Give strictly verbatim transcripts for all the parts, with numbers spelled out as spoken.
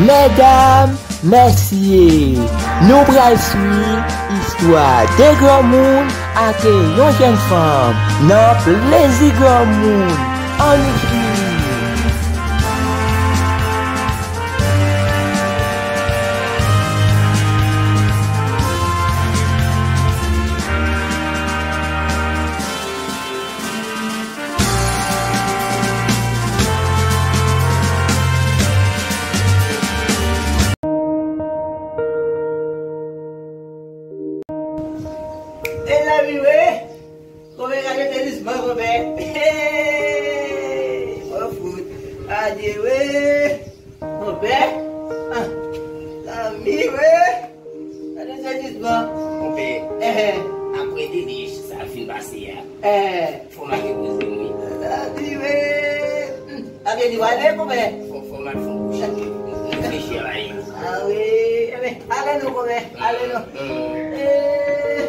Medam, mesye, nou pral swiv istwa de granmoun ak yon jèn fanm nan Plezi Granmoun. Ann swiv! E lavi wi. Konbyen gade tenisman konbyen? Mwen fout. Adye wi. Konbyen? Ah. Lavi wi. Gade tenisman. Konbyen? Ehe. Apre de lij sa fin pase a. Ehe. Fò m al repoze m wi. Lavi wi. Sa vle di w ale konbyen? Fò, fò m al fè yon kouche wi. M reflechi a bagay yo. Ah wi. Enben, ale non konbyen. Ale non. Eh,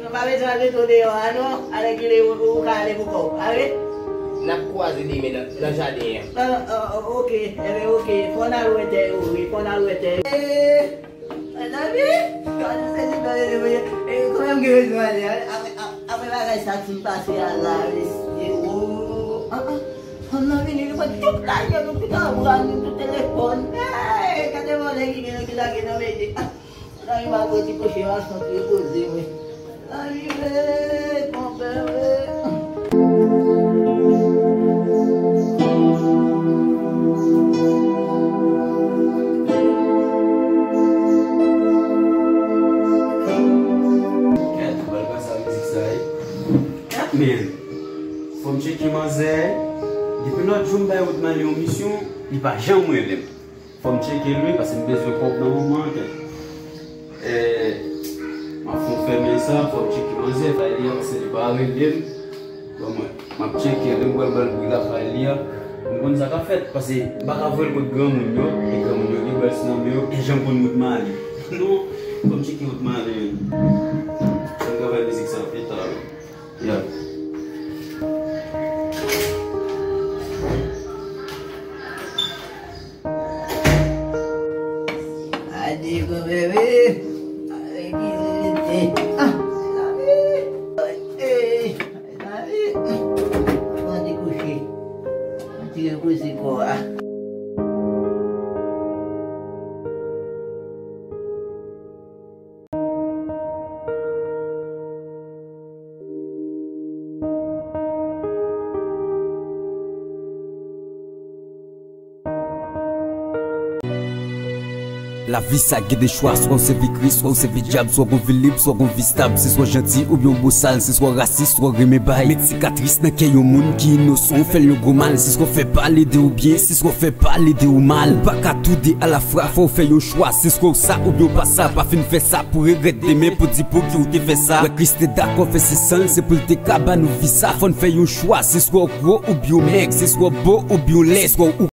nou pa bezwen al mete w deyò a non. Alèkile ou, ou ka ale pou kò w. Ale. N ap kwaze demen nan, nan jaden an. Ah, ah, ah, oke. Enben, oke. Fò n al wè tè yo wi. Fò n al wè tè yo. Eh, Mezanmi, gade se li mande li voye. E, kanmenm gen rezon ale. Apre, apre, apre bagay sa k fin pase a la, mesye, o. Ah, ah. Fanm nan vini, li pran tout kay yo, nou tout anbra, nou tout telefòn. Ey, gade vòlè ki gen, ki lage nan mete. Ah, mezanmi, m al pran ti kouche, m al fè yon ti repoze, wi. Ann rive, konpè, wi. Kèt, ou pral pase a mizik sa, wi. Men, fò m tcheke manzè. Depi lòt jou m bay Woodman yon misyon, li pa janm rele m. Fò m tcheke l wi, paske m bezwen kòb nan moman an, kèt. Eh, m ap fè yon fèmen sa, fò m tcheke manzè, fè li a, paske li pa rele m. Bon, mwen, m ap tcheke, lè m pral ba l bri la, fè li a. M konn sa k ap fèt, paske m pa ka voye l kot granmoun yo, e granmoun yo gen bèl nan men yo, e jan m konn wout m ale. Non, fò m tcheke wout m ale, menm. Fò m travay mizik sa, pita, wi. Yeah. Adigo bebe, avec qui je l'étais. Ah, la vie. Hey, la vie. Mwen te kouche. Mwen te kouche kwa. Lavi sa gen de chwa, swa w sèvi Kris, swa w sèvi dyab, swa w gon vi lib, swa w gon vi stab, se swa w janti oubyen w bosal, se swa w rasis, swa w renmen bay. Met sikatris nan kè yon moun ki inosan, w fè l yon gwo mal, se swa w fè pale de ou byen, se swa w fè pale de ou mal. Ou pa ka tou de alafwa, fò w fè yon chwa, se swa w sa oubyen w pa sa, pa fin fè sa pou regrèt demen, pou di pou ki w te fè sa. Wè Kris te dakò fè se san l, se pou l te ka ba nou vi sa, fò n fè yon chwa, se swa w gwo oubyen w mèg, se swa w bo oubyen w lè, se swa w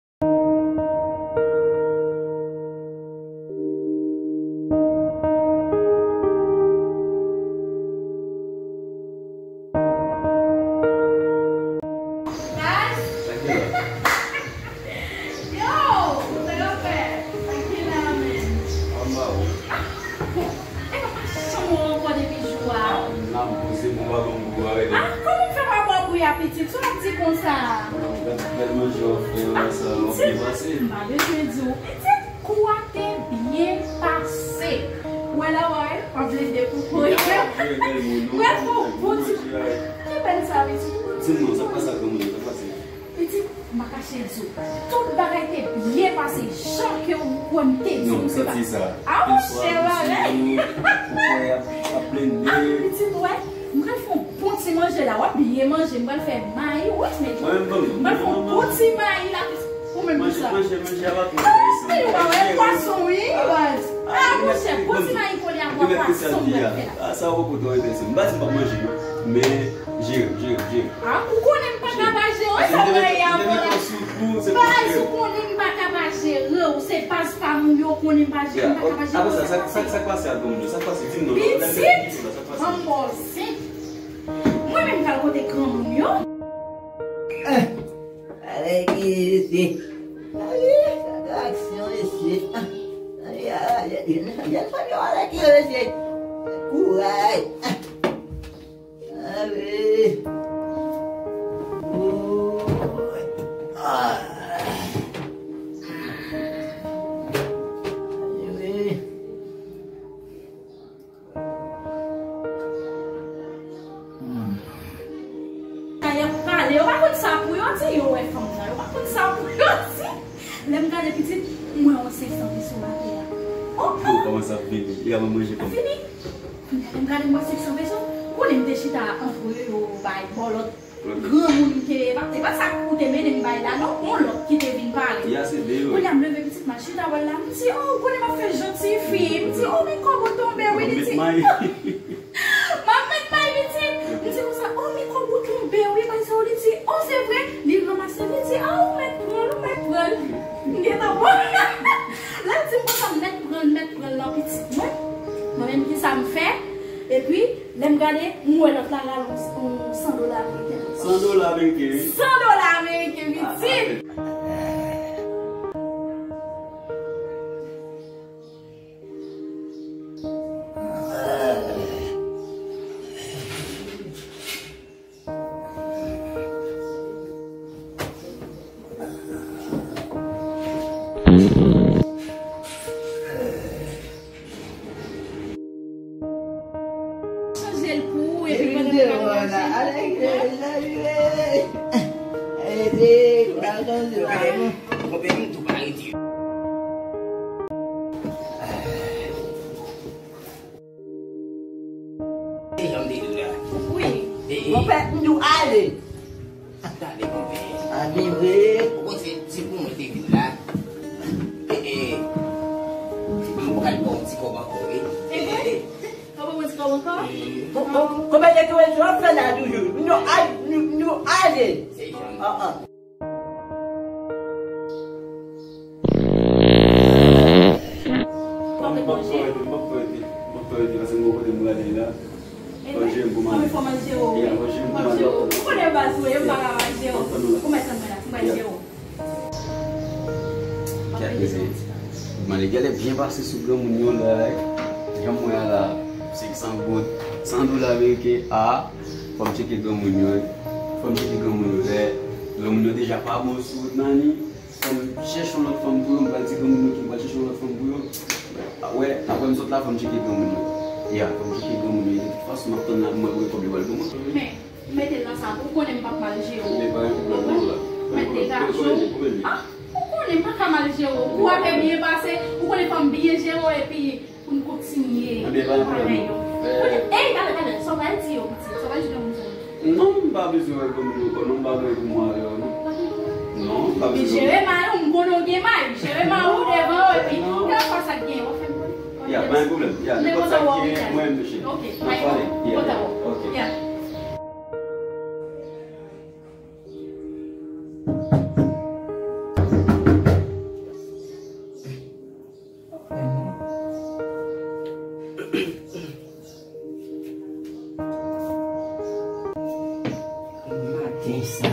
Yo! Sa yo fè? Sa ki la menm? Anba ou. Ah, bon. E pa pa chanm ou ankò depi jou a. Ah, m la m poze m pa ban m bri a, rele. Ah, kòman m fè pa ba w bri a, pitit? Sa w ap di konsa? Ah, gad bèl manje w ap fè an la, sa w ap byen pase. M pa bezwen di w, pitit. Kou a te byen pase. Ou wè la, w ap blende pou kouri. Brèf, yon bon ti. Ki bèl sa, pitit. Di m non, sa k pase ak granmoun yo, sa k pase? Pitit, m pa kache di w. Tout bagay te byen pase, jan ke ou kwè m te di w se pa. Ah, monchè, bagay. Ah, pitit, wè, m pral fè yon bon ti manje la, w ap byen manje, m pral fè mayi, wi, men m pral fè yon bon ti mayi la, pitit. Ou menm ki sa? Manje, manje, manje a pa twò enteresan. Ay, w a wè pwason, wi, baz. Ah, monchè, bon ti mayi kolye a, pwason, mwen fè la. Ah, sa poko twò enteresan. M pa di m p ap manje, non. Men, jere, jere, jere. Ah, ou konnen m pa ka pa jere w, sa w rayi a, mwen la. Baz, ou konnen m pa ka pa jere w, se baz pa m ou ye, ou konnen m pa jere, m pa ka pa jere w, sa k pase? Sa k pase ak granmoun yo? Sa k pase? Di m non. Pitit, m ba w zen. Mwen menm k al kote granmoun yo. Eh. Alè ki mesye. Ayi, sa de aksyon, mesye. Ale. Ooh. Ah. Ale. Hmm. Sa y ap pale, yo pa konn sa pou yo di, yo wè fanm nan, yo pa konn sa pou yo di. Lè m gade pitit, m wè yon senk san peso atè a. Oh, oh! Kòmanse ap vini, li ap manje fanm. Vini. Kounya, lè m gade m wè senk san peso, konnen m te chita antre yo bay bò lòt granmoun ke, e pa, e pa sa ou te mennen m bay la, non, yon lòt ki te vin pale. Kounya, m leve pitit, m al chita bò l la, m di, oh, ou konnen m ap fè jan tifi, m di, oh, men kòb ou tonbe, wi, li di. M ap met may pitit. M di konsa, oh, men kòb ou tonbe, wi, bay sa, li di, oh, se vre, li ranmase, li di, ah, ou mèt pran l, ou mèt pran l. M gentan bon. Lè l di m konsa, m mèt pran l, m mèt pran l nan pitit mwen. Mwen menm, ki sa m fè? Epi, lè m gade, m wè lòt la rale yon, yon san dola ameriken. San dola ameriken, wi. San dola ameriken, pitit. Chanje l pou ou, epi pandan m pral mache. Se jan m te di w la. Wi. E, e. Monpè, m di w ale. Tande, monpè. A, li vre. Ou konn se, se pou mwen te vin la. E, e. Mwen pral ba w ti kòb ankò, wi. E vre? Ou pral ba mwen ti kòb ankò? E. Bon, bon, kòman e ke w ap fè la toujou? Nou al, nou, nou ale. Se jan m. Ah, ah. Fò m manje. Fò m manje, paske m gon kote m prale la. Fò m jere m pou manje. Fò m jere m pou manje. Ou konnen baz mwen, yo m pa ka mal jere w. Ou mèt tann mwen la, m pral jere w. Kèt mezanmi. Mwen genlè byen pase sou granmoun yo la, wi. Jan m wè a la, senk san goud, san dola ameriken, a, fò m tcheke granmoun yo, wi. Fò m tcheke granmoun yo, lè granmoun yo deja pa bon sou wout Nani. Fò m chèche yon lòt fanm pou yo, m pral di granmoun yo tou, m pral chèche yon lòt fanm pou yo. A, wè, apre m sot la, fò m tcheke granmoun yo. Ya, fò m tcheke granmoun yo. De tout fason, m ap tann la pou m wè kòb yo pral ban mwen. Men, mete l nan sa, ou konnen m p ap mal jere w. Men pa gen pwoblèm, non, la. Mete gason. Ah, ou konnen m pa ka mal jere w. Kou a te byen pase, ou konnen fò m byen jere w, epi pou n kontinye. Ebyen, pa gen pwoblèm, non. Ey, talè, talè, sa w pral di yo, pitit? Sa w pral di granmoun sa yo? Non, m pa bezwen wè granmoun yo ankò, non, m pa gen pou mwen avè yo, non. Non, m pa bezwen. Jere may ou, m konnen w gen may. Jere may ou devan w, epi, kèlkeswa sa k gen, w ap fè m konnen. Ya, pa gen pwoblèm. Ya, nenpòt sa k gen, mwen menm, mesye. Ok, n ap pale. Ya, ok. Ya. Maten sa,